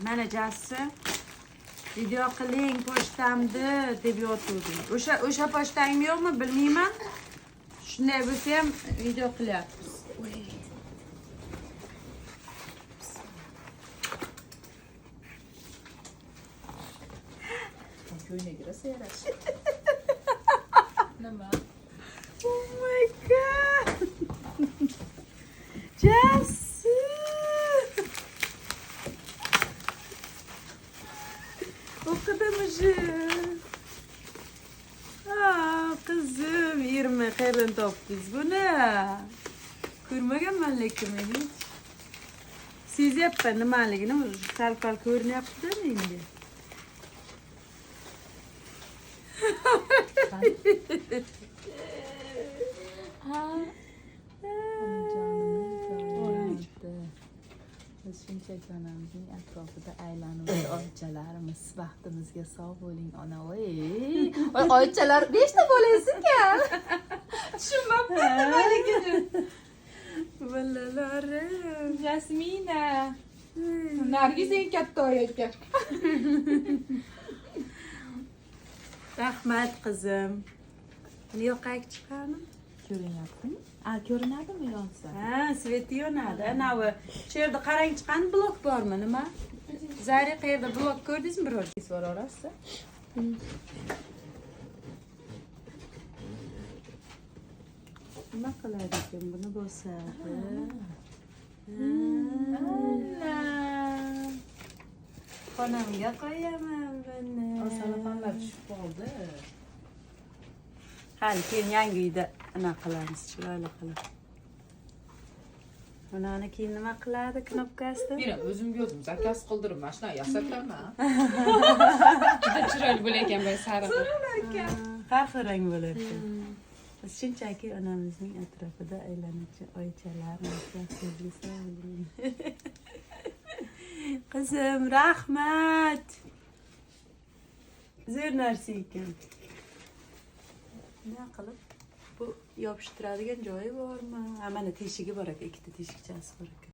Mana Jassi, video qiling pochtamni deb yotuvdim. O'sha pochtangmi yo'qmi bilmayman. Shunday bo'lsa ham video qilyapmiz. Ko'ylagi rosa yarashdi. Nima? Oh my God. Jassi. O'qidim уже. Aa, qizim, 20 qayerdan topdingiz buni? Ko'rmaganman lekin men hech. Sezyapman nimaligini, sal-pal ko'rinyapti-da menga. Ha. Onajonimiz. Biz shunchaki onamizning atrofida aylanuvchi oychalarmiz. Baxtimizga sog' bo'ling, ona. Voy, voy, oychalar 5 ta bolangiz ekan. Tushunmabman nimaligini. Bolalarim. Jasmina. Nargiz eng katta oy ekan. Rahmat qizim. Buni yoqaylik chiqarmi? Ko'rinyaptimi? A, ko'rinadimi yonsa? Ha, свет i yonadi. Anavi shu yerda qarang chiqqan blok bormi nima? Zari, qayerda blok ko'rdingizmi biror? So'raverasiz. Nima qiladi ekan buni bosadi? Anna. Xonamga qo'yaman buni. Salafanlar tushib qoldi. Hali keyin yangi uyda anaqa qilamiz, chiroyli qilib. Bunani keyin nima qiladi knopkasida? Men ham o'zimga o'zim заказ qildirib, mana shunaqa yasataman. Juda chiroyli bo'lar bu sarig'i. Har xil rang bo'lar ekan. Biz shunchaki onamizning atrofida aylanuvchi oychalarmiz. Baxtingizga sog' bo'ling. Qizim, rahmat. Zo'r narsa ekan. Nima qilib bu yopishtiradigan joyi bormi? Ha, mana teshigi bor ekan, ikkita teshikchasi bor ekan.